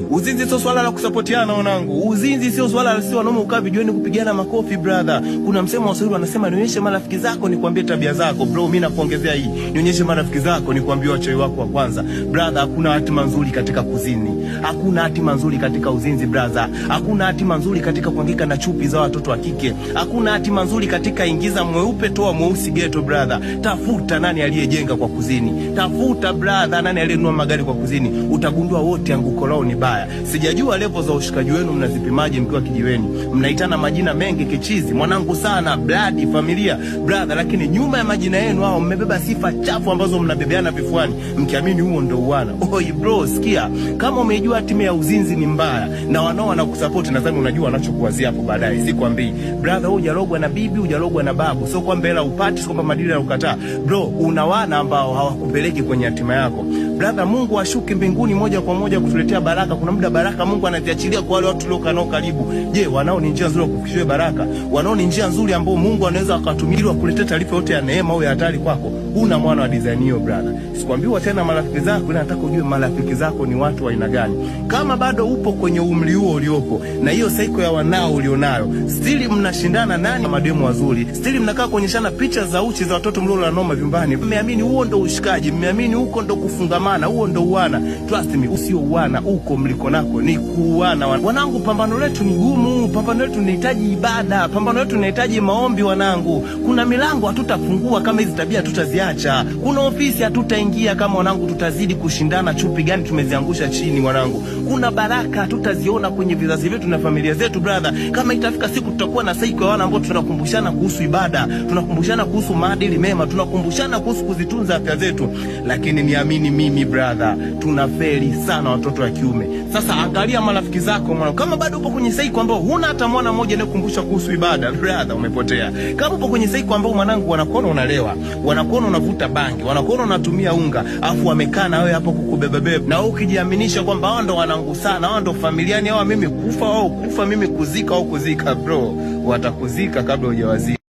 Uzinzi sio swala la kusapotiana wanangu. Uzinzi sio swala la sisi wanaume kukaa vijiweni kupigana makofi brother. Kuna msemo wa Waswahili wanasema, "Nionyeshe marafiki zako nikwambie tabia zako." Bro, mimi nakuongezea hii. "Nionyeshe marafiki zako nikwambie wachawi wako wa kwanza." Brother, hakuna hatima nzuri katika kuzini. Hakuna hatima nzuri katika uzinzi brother. Hakuna hatima nzuri katika kuhangaika na chupi za watoto wa kike. Hakuna hatima nzuri katika ingiza mweupe toa mweusi ghetto brother. Tafuta nani aliyejenga kwa kuzini. Tafuta brother, nani aliyenunua magari kwa kuzini. Utagundua wote anguko lao ni baya. Sijajua level za ushikaji wenu mnazipimaje mkiwa kijiweni. Mnaitana majina mengi kichizi, mwanangu sana, blood, familia, brother, lakini nyuma ya majina yenu hao mmebeba sifa chafu ambazo mnabebeana vifuani, mkiamini huo ndo uwana. Oi bro, sikia, kama umejua timu ya uzinzi ni mbaya na wanao wanakusupport, nadhani unajua wanachokuwazia hapo baadaye. Sikwambii brother, wewe hujalogwa na bibi, hujalogwa na babu, sio kwamba hela upati, sio kwamba madili ya ukataa. Bro, una wana ambao hawakupeleki kwenye hatima yako. Brother, Mungu ashuke mbinguni moja kwa moja kutuletea baraka. Kuna muda baraka Mungu anaziachilia kwa wale watu tuliokaa nao karibu. Je, wanao ni njia nzuri ya kufikishiwa baraka? Wanao ni njia nzuri ambayo Mungu anaweza akatumia ili kukuletea taarifa yote ya neema au ya hatari kwako? Una mwana wa design hiyo brother. Sikwambiwa tena marafiki zako, ila nataka ujue marafiki zako ni watu wa aina gani. Kama bado upo kwenye umri huo uliopo na hiyo cycle ya wanao ulionayo, still mnashindana nani mademu wazuri, still mnakaa kuonyeshana picha za uchi za watoto mliolala nao mavyumbani. Mmeamini huo ndo ushikaji, mmeamini huko ndo kufungamana, huo ndo uwana. Trust me, usio uwana huko mliko nako ni kuuana. Wanangu, pambano letu ni gumu, pambano letu linahitaji ibada, pambano letu linahitaji maombi. Wanangu, kuna milango hatutafungua kama hizi tabia hatutaziacha. Kuna ofisi hatutaingia kama wanangu tutazidi kushindana chupi gani tumeziangusha chini. Wanangu, kuna baraka hatutaziona kwenye vizazi vyetu na familia zetu brother, kama itafika siku tutakuwa na cycle ya wana ambao tunakumbushana kuhusu ibada, tunakumbushana kuhusu maadili mema, tunakumbushana kuhusu kuzitunza afya zetu. Lakini niamini mimi brother, tunafeli sana watoto wa kiume. Sasa angalia marafiki zako mwana, kama bado upo kwenye cycle ambao huna hata mwana mmoja anayekukumbusha kuhusu ibada, brother, umepotea. Kama upo kwenye cycle ambao mwanangu, wanakuona unalewa, wanakuona unavuta bangi, wanakuona unatumia unga, afu wamekaa na wewe hapo kukubebabeba, na wewe ukijiaminisha kwamba hao ndo wanangu sana, hao ndo familiani, hao mimi kufa wao kufa, mimi kuzika au kuzika, bro, watakuzika kabla hujawazika.